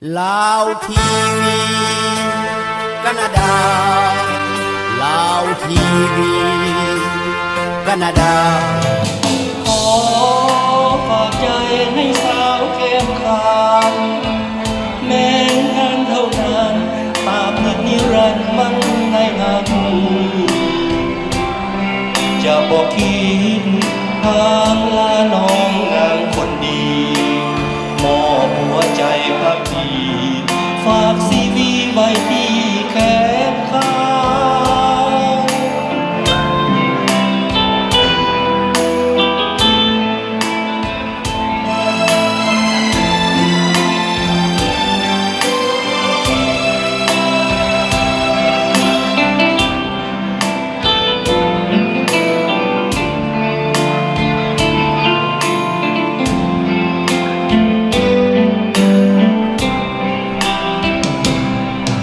ລາວທີວີ ການາດາ ລາວທີວີ ການາດາ. ຂໍຝາກໃຈໃຫ້ສາວແກ້ມຂາວ ແມ່ນທ່ານເທົ່ານັ້ນ ຕາບນິດນິລັນມັນໃນຮັກ ຈະບໍ່ຄິດຫາງລານ້ອງນາງຄົນດີ ມອບຫົວໃຈພັກດີ ຝາກຊີວິດໄວ້ທີ່ແຄມຂາວ.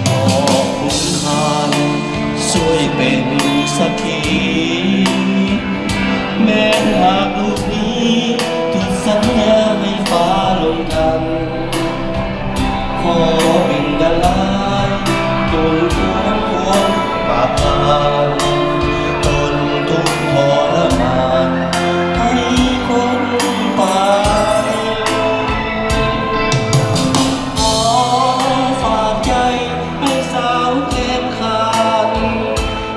ຂອບຄຸນທ່ານ ຊ່ວຍເປັນສັກຂີ ແມ່ນຫາກລູກນີ້ ຕິດສັນຍາໃຫ້ຟ້າລົງທັນ ຂໍເປັນດາລາ ຕົນຄວນຄວນປາກການ ທົນທຸກທໍລະມານໃຫ້ຄົນໄປ. ຂໍຝາກໃຈໃຫ້ສາວແກ້ມຂາວ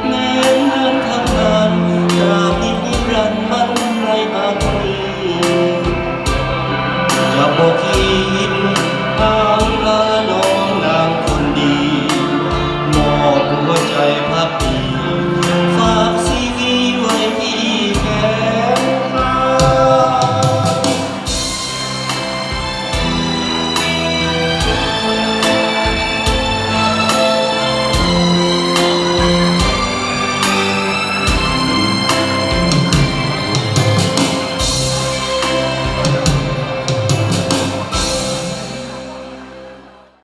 ແມ່ນເຮືອນທຳງານ ຕາບນິດນິລັນມັນໃນອັນນີ້ ຈະບໍ່ຄິ